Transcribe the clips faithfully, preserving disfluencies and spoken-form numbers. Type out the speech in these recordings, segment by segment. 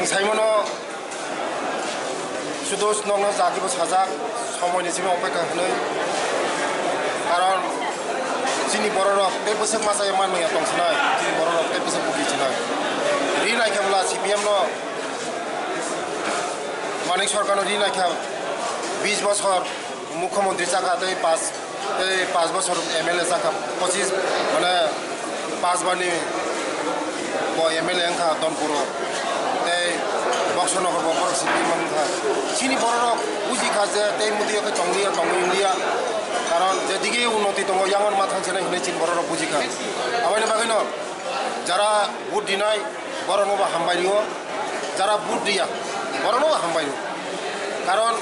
Saimano sudu nokno jagibo sajak, somoini simi opekha hwnwi. Karon chini bororok tei bwswk masa ya manmaya tongsinai, chini bororok tei bwswk bugi sinai. Ri naikha bwla C P M no, Manik Sarkarno ri naikha bis bosor. Mukhyamantri chakha tei pas, tei pas bosor M L A chakha, pochis, mane, pas bani bo M L A wngkha Donpuro, tei Boksanagar bo borok C P M wngkha. Chini bororok bujikha je tei mudiyo khe tonglia, tongwi wnglia, karon jedige unnoti tongo, yangon ma thangsinai hinwi chini bororok bujikha. Aboni bagwino jara vote dinai, borokno bo hambai rio, jara vote diya, borokno bo hambai rio. Karon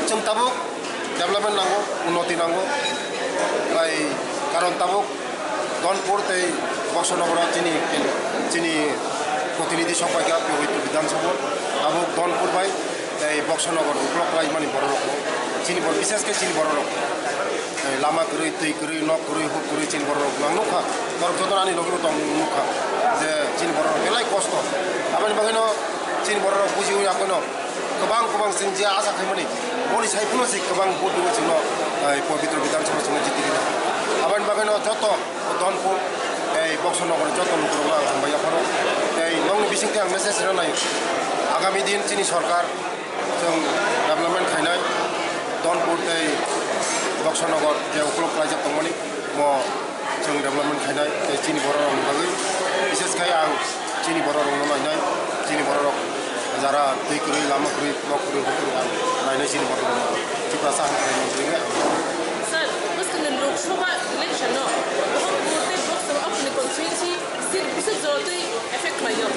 chwng tabuk development nango, unnoti nango. Bai, karon tabuk Donpur tei Boksanagar chini, chini protinidhi sokpaikha Pabitra Bidhan Sabha, tabuk Donpur bai tei Boksanagar uklok khlaimani bororok, chini bor-, bishesh khe chini bororok. Tei lama kwrwi, twi kwrwi, nok kwrwi, huk kwrwi chini bororok nang nukha. Borok jotono ani logi bo tong nukha je chini bororok belai kosto. Aboni bagwino chini bororok bujiwi akono kwbang kwbang chwng je asa khaimani boni sai phano se kwbang vote rwwi chwngno, eh, Pabitra Bidhan Sabha chwngno jiti rwna. Aboni bagwino joto Donpur tei Boksanagar joto lukurokno ang hambai yapharo. Tei nokni bisingtwi ang message rwnai, agami din chini sorkar chwng development khainai, Donpur tei Boksanagar je uklok khlaijak tongmani, mo chwng development khainai, tei chini bororokni bagwi, bishesh khai ang chini bororokno nainai, chini bororok jara twi kwrwi, lama kwrwi, nok kwrwi, huk kwrwi ang nainai chini bororokno. Tiprasa Hamkrai Mantri wngwi ang. Sir, bwskangni Lok Sabha election no Dholampur tei Boksanagar apni constituency seat bwswk jora twi effect khlaio?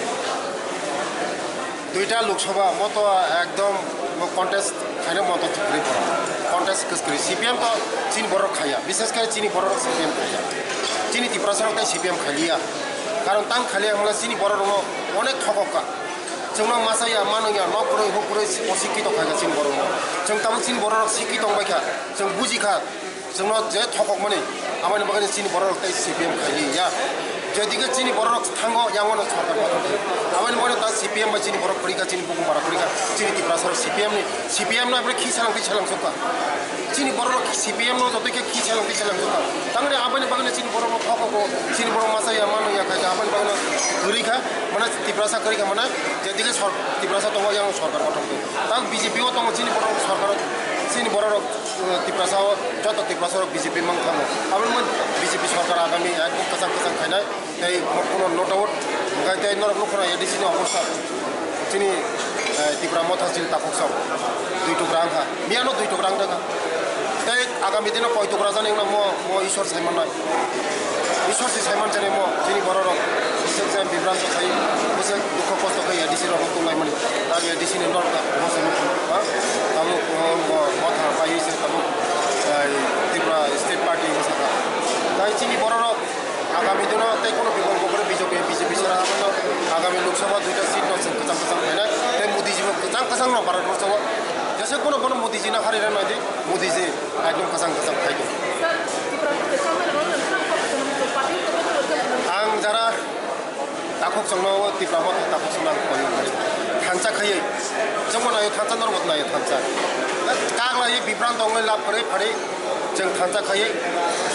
Duita Lok Sabha mo to ekdom mo contest khaina mo to kwrwi pora. Contest kwrwi C P M to chini borok khaya. Bishesh khe chini borok C P M khaya. Chini Tiprasa rok tei C P M khaliya. Karon tang khaliya hwnla chini borok rokno onek thokok ka. Chwngno masa ya, mano ya, nok kwrwi, huk kwrwi, osikkhito khaika chini borok rok. Chwng tabuk chini borok rok sikki tong bai kha. Chwng buji kha. Chwngno je thokokmani, aboni bagwi chini bororok tei C P M khailiya. Jedike chini bororok thango, yangono sorkar gothonkhe. Aboni bagwi ta C P M bai chini borok kwrwikha, chini bukhung bara kwrwikha, chini Tiprasarok C P M ni, C P M no aboni khi salang twi salang sukha. Chini bororok C P M no jotoi khe khi salang twi salang sukha. Tangni aboni bagwi chini bororok thokogo, chini borok masa ya mano ya khaikha, aboni bagwi kwrwikha, mane Tiprasa kwrwikha, mane jedike sor-, Tiprasa tongo, yang sorkar gothonkhe. Tang B J P o tongo, chini bororok sorkar, chini bororok Tiprasa o joto Tiprasa rok B J P mang thango. Abo ni B J P sorkar agami ekdom kwchang kwchang khainai. Tei no doubt. Hwnkhe tei norok nukho na A D C ni obostha. Chini, eh, Tipra Motha chini takhuk sam. Dui tukra wngkha. Miyano dui tukra wngkha. Tei agami dino koi tukra jani wngna mo, mo Iswar sai mannai. Iswar si sai man chani mo, chini bororok. Bisek jai bibranto khai, bisek dukho kosto khai A D C rok tonglaimani. Tei A D C ni norok ta, mo se nukho na, ha? Tabuk, mo, mo, Motha bai se tabuk, eh, Tripura State Party ni saka. Tai chini bororok agami dino tei kono bikolpo kwrwi B J P, B J P sara hwnwi agami Lok Sabha duita seat no chwng kwchang kwchang khainai. Tei Modi ji bo kwchang kwchang no Bharat borso o. Jesa kono bono Modi ji no hari rwnai di, Modi ji ekdom kwchang kwchang khai di. Ang jara Takhuk chwngno o Tipra Motha takhuk chwngno ang koi wngkha. Thansa khaiwi. Chwngbo naio thansa, norokbo naio thansa. Kak laiwi bibranto wngwi lab kwrwi phari chwng thansa khaiwi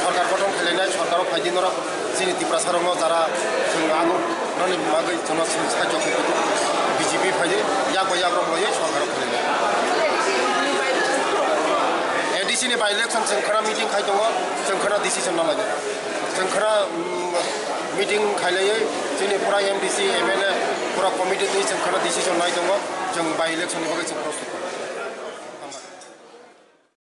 sorkar gothon khlainai, sorkaro phaidi norok chini Tiprasarokno jara chwng ang noni bagwi chwngno chwng sahajyo khe kudu B J P phaidi yak bai yak rok laiwi sorkaro khlainai. A D C ni by election chwng khwna meeting khai tongo, chwng khwna decision na lainai. Chwng khwna, mm, meeting khailaiwi chini pura M D C, M L A, pura committee twi chwng khwna decision nai tongo, chwng by election ni bagwi chwng prostut.